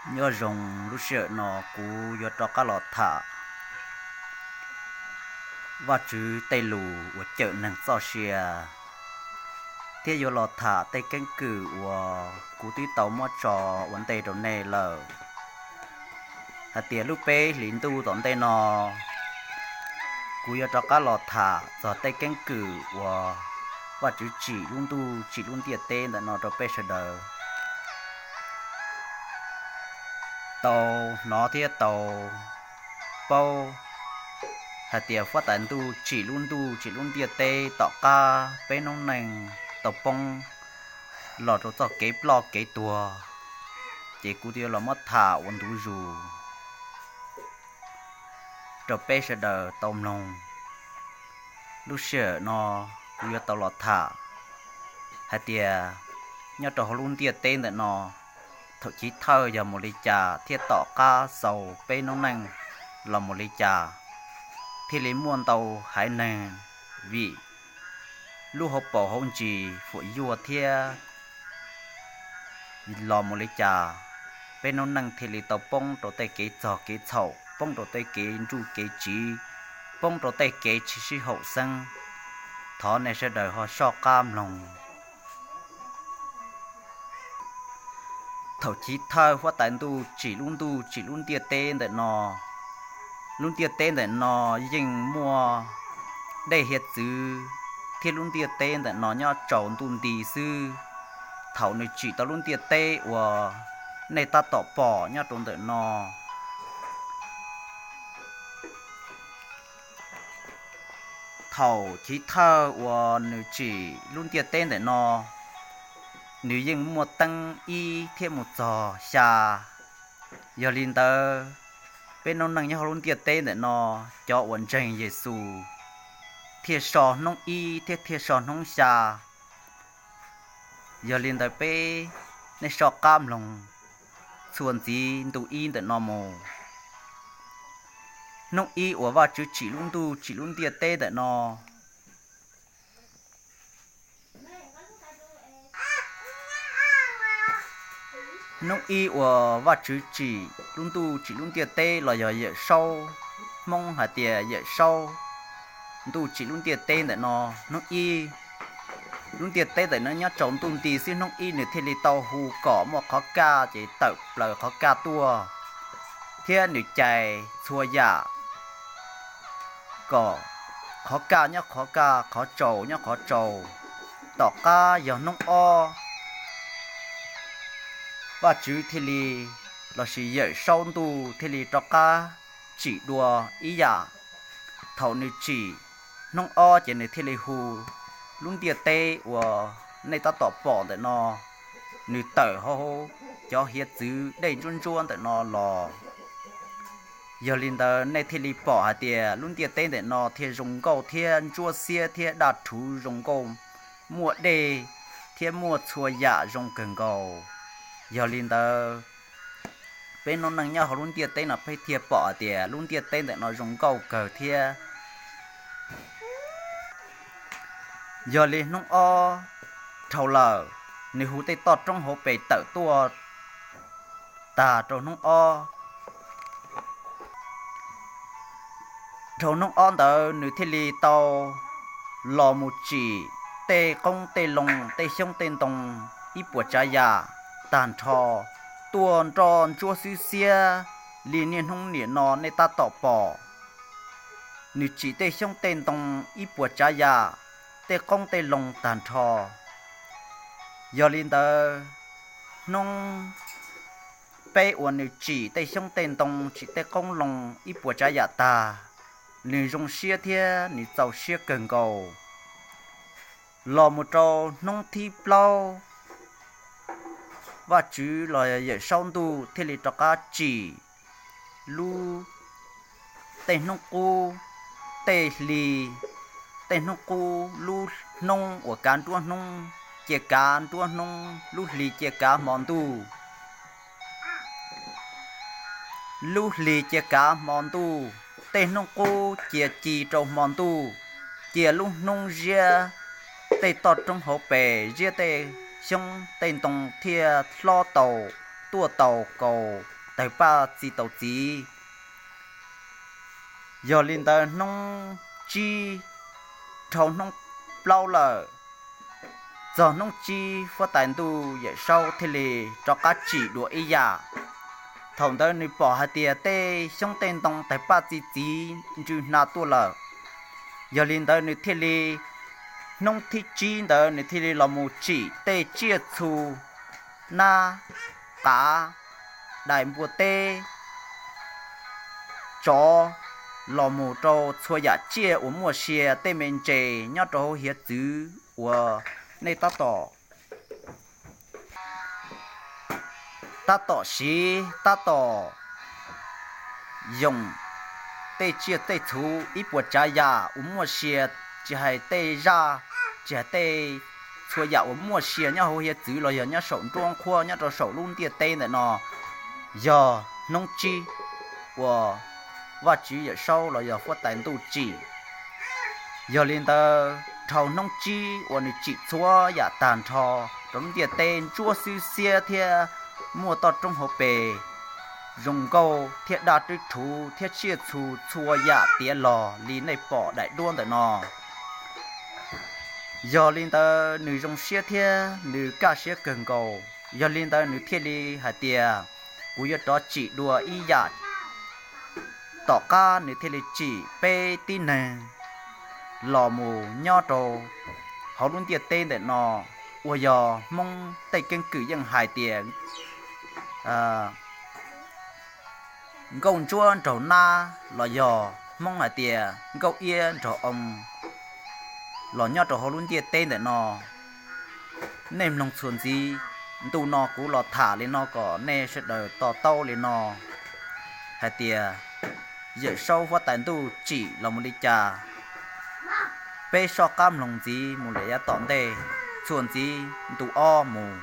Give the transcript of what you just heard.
Nyob zoo, lub sij hawm no kuv yuav rov qab los tham Vajtswv tej lus uas cawm neeg txoj sia, thiab yuav los tham tej keeb kwm uas kuv twb tau muab tso ua ntej rau nej lawm, hais tias lub peb hlis ntuj tom ntej no kuv yuav rov qab los tham txog tej keeb kwm uas Vajtswv tsim lub ntuj tsim lub ntiaj teb ntawm no rau peb sawv daws tau hnov thiab tau paub hais tias huab tais ntuj tsim lub ntuj tsim lub ntiaj teb tom qab peb noob neej tau poob los rau txoj kev ploj kev tuag, ces kuv thiaj los muab tham ua ntu zus rau peb sawv daws tau mloog. Lub sij hawm no kuv yuav tau los tham hais tias nyob rau hauv lub ntiaj teb ntawm no, thaum chiv thawj yog mus li cas thiab tom qab xaus peb noob neej los mus li cas, thiaj li muaj ntau haiv neeg vim lub hauv paus hauv ntsis fuam yuaj thiab los mus li cas, peb noob neej thiaj li tau poob rau tej kev txog kev txhaum, poob rau tej kev nruj kev tsiv, poob rau tej kev tsis sib haum xeeb. Thov nej sawv daws ho soj qab mloog. Thaum chiv thawj huab tais ntuj tsim lub ntuj tsim lub ntiaj teb ntawm no, lub ntiaj teb ntawm no yeej muaj dej hiav txwv thiab lub ntiaj teb ntawm no nyob tsaus ntuj nti xwb. Thaum nws tsim tau lub ntiaj teb uas nej tab tom pom nyob rau ntawm no, thaum chiv thawj uas nws tsim lub ntiaj teb ntawm no, nws yeej muaj teeb ib thiab mus txog xya. Yog li ntawd, peb noob neej nyob hauv lub ntiaj teb ntawm no, cov uas ntseeg Yexus thiaj so hnub ib thiab thiaj so hnub xya. Yog li ntawd peb, nej soj qab mloog txhua ntxiv ntu ib ntawm no mus. Hnub ib uas Vajtswv tsim lub ntuj tsim lub ntiaj teb ntawm no, hnub ib uas Vajtswv tsim lub ntuj tsim lub ntiaj teb los yog Yawm Saub, Hmoob hais tias Yawm Saub, ntuj tsim lub ntiaj teb ntawm no, hnub ib, lub ntiaj teb ntawm no nyob tsaus ntuj nti xwb, hnub ib nws thiaj li tau hu kom muaj qhov kaj ces tawm plaws qhov kaj tuaj, thiab nws cais txhua yam kom qhov kaj nyob qhov kaj, qhov tsaus nyob qhov tsaus. Tom qab yog hnub ob, Vajtswv thiaj li, lossis Yawm Saub ntuj thiaj li rov qab tsim dua ib yam. Thaum nws tsim hnub ob ces nws thiaj li hu lub ntiaj teb uas nej tab tom pom ntawm no, nws tawm hauv cov hiav txwv dej ntsuab ntsuab ntawm no los. Yog li ntawd nej thiaj li pom hais tias lub ntiaj teb ntawm no thiaj zoo nkauj thiab ntsuab xiab thiab daj rhuv zoo nkauj, muaj dej thiab muaj txhua yam zoo kawg nkaus. Yog li ntawd, peb noob neej nyob hauv lub ntiaj teb no peb thiaj pom hais tias lub ntiaj teb ntawm no zoo nkauj kawg thiab. Yog li hnub ob dhau lawm, nws hu tej toj roob hauv pes tawm tuaj tag rau hnub ob. Dhau hnub ob ntawd nws thiaj li tau los mus tsim tej qoob tej loo, tej xyoob tej ntoo, ib puas tsav yam tag nrho tuaj nroj ntsuab xwb xiab li niaj hnub niam no nej tab tom pom. Nws tsim tej xyoob tej ntoo, ib puas tsav yam, tej qoob tej loo tag nrho. Yog li ntawd, hnub peb uas nws tsim tej xyoob tej ntoo, tsim tej qoob loo, ib puas tsav yam tag, nws zoo siab thiab nws txaus siab kawg nkaus. Los mus rau hnub thib plaub, Vajtswv los Yawm Saub ntuj thiaj li rov qab tsim lub, tej hnub qub, tej hli, tej hnub qub, lub hnub uas kav nruab hnub cia kav nruab hnub, lub hli cia kav hmo ntuj, lub hli cia kav hmo ntuj, tej hnub qub cia ci rau hmo ntuj, cia lub hnub ziab, tej toj roob hauv pes ziab, tej xyoob tej ntoo thiaj hlob tau tuaj tau kaus tawg paj txi taus txiv. Yog li ntawd hnub tsib dhau hnub plaub lawm, txog hnub tsib huab tais ntuj Yawm Saub thiaj li rov qab tsim dua ib yam. Thaum ntawd nws pom hais tias tej xyoob tej ntoo tawg paj txi txiv ntsw hna tuaj lawm. Yog li ntawd nws thiaj li, hnub thib tsib ntawd nws thiaj li los mus tsim tej tsiaj txhu, nab, qav, dais npua teb, tsov, los mus rau txhua yam tsiaj uas muaj sia tej me ntses nyob rau hauv hiav txwv uas nej tab tom tab tom siv tab tom yoom, tej tsiaj tej txhu ib puas tsav yam uas muaj sia, tsis hais tej zaj, tsis hais tej, txhua yam uas muaj sia nyob hauv hiav txwv los yog nyob saum nruab qhuab nyob rau saum lub ntiaj teb ntawm no, yog hnub tsib uas Vajtswv Yawm Saub los yog huab tais ntuj tsim. Yog li ntawd dhau hnub tsib uas nws tsim txhua yam tag nrho rau lub ntiaj teb ntsuab xwb xiab thiab muaj toj roob hauv pes, zoo nkauj thiab daj rwb rhuv thiab tsiaj txhu txhua yam tiav los li nej pom daim duab ntawm no. Yog li ntawd nws zoo siab thiab nws kaj siab kawg nkaus. Yog li ntawd nws thiaj li hais tias, kuv yuav rov tsim dua ib yam. Tom qab nws thiaj li tsim peb tib neeg los mus nyob rau hauv lub ntiaj teb ntawm no, uas yog Hmoob tej keeb kwm yeej hais tias nkauj ntsuab nraug nab los yog Hmoob hais tias nkauj iab nraug oo los nyob rau hauv lub ntiaj teb ntawm no. Nej mloog txuas ntxiv, ntu no kuv los tham li no kom nej sawv daws to taub li no hais tias Yawm Saub huab tais ntuj tsim los mus li cas. Peb soj qab mloog ntxiv mus lawm yav tom ntej, txuas ntxiv ntu ob mus.